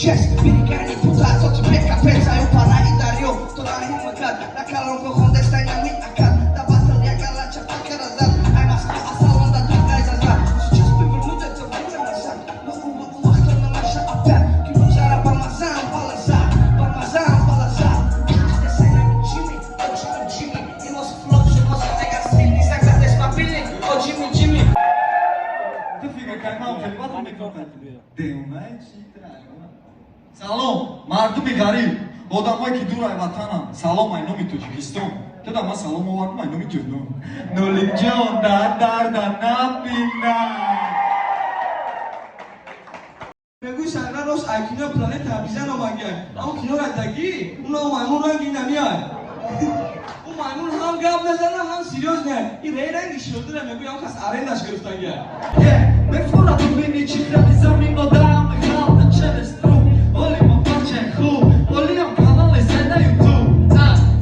Ту фикр кардӣ, ман хеле батл мекунам. Девона чӣ? Салом, мардуми ғариб, одамое ки дур ай ватанам. Салом ай номи Тоҷикистон. Ту да ман салом овардам ай номи ҷонон. Нолимҷон, дар дарда набина. Мегӯи сагра рост ай кинои «Планета обезьян» омагиай. Аммо кинои дагӣ уна маймун ранги намиай. Ӯ маймун ҳам гап мезана, ҳам серьёзный. И рей ранги ширдира, мегӯи ам кас арендаш гирифтагиай. Мефурад бини чӣ хели замин одам ғалта через труп. Оли ма бачаи хуб, олиам канали зена Ютуб.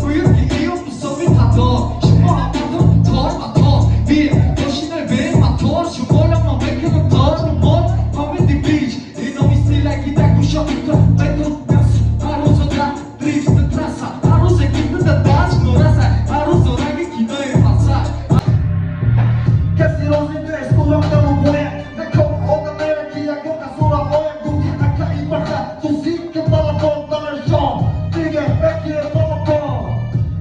Гӯё ки иё мусови татор, шумо ҳаматон тор ба тор. Бия, мошинои бе мотор, шуморо ма мекунам тору мор. Комеди бич, иноми стилаги да гӯша то метон. Ҳар рӯзо да дрифт трасса, ҳар рӯзе ки да даст нораса, ҳар рӯзо ранги кинои фасад. Каси розӣ нест, урам дару бояд мекор одамере ки ягон касура ояд. Гуфти ака ибаха тузик балабон далашон диге бекие балабон.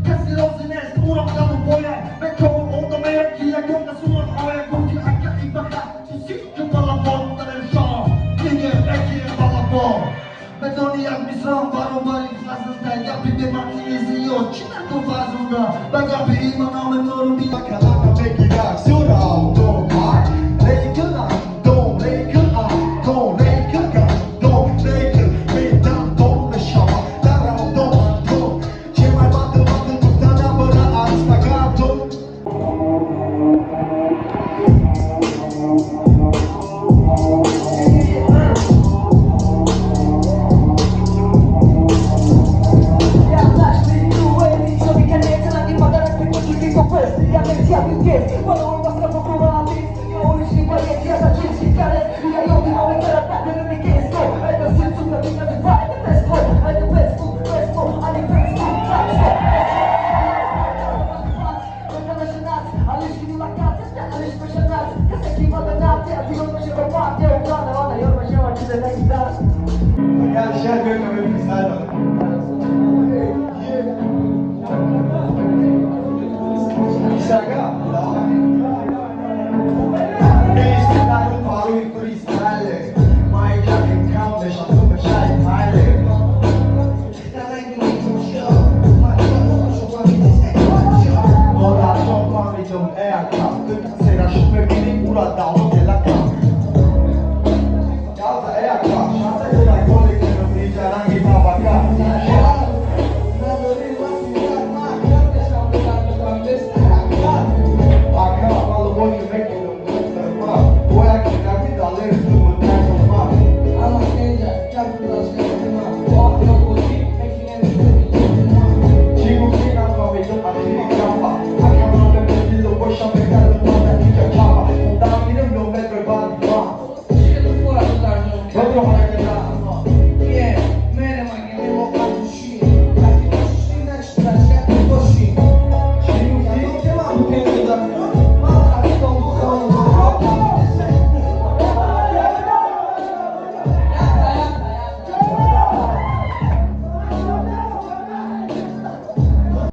Каси розӣ нест, урам дару бояд мекор одамере ки ягон касура ояд. Гуфти ака ибаха тузик балабон далашон диге бекие балабон. Медони, як мисрам баробари фазлда, гапи бемаънии зиёд чӣ наку вазлда ба гапи иманаме нору би. Калака мегира всё равно, рейкл дом, рейкл дом, рейкл дом, рейкл медам дом мешава дар рандом антон. Чемай батл батл гуфта набара аз нагардон.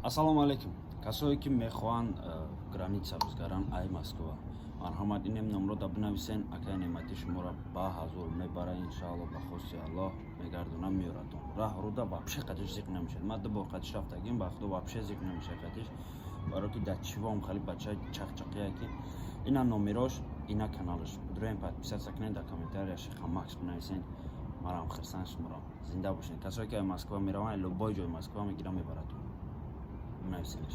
Ассалому алайкум, касое ки мехоҳанд граница бизгаранд ай Москва, марҳамат, инем номрода бинависен. Акай Неъматӣ шуморо ба ҳазур мебара, иншаалло, ба хости Аллоҳ мегардона, меёрадон. Раҳ руда вообще қадиш зиқ намешавад. Ман ду бор қадиш рафтагим, ба худо, вообще зиқ намешавад қадиш, баро ки дар чивом хали бачаи чақчақия ки ина номерош, ина каналаш. Бидроем, подписаться кунед, дар комментария Шиха Макс бинависен. Марам хирсан шуморо. Зинда бошед. Касое ки Москва мераванд, любой ҷои Москва мегирам, мебаратон, бинависенаш.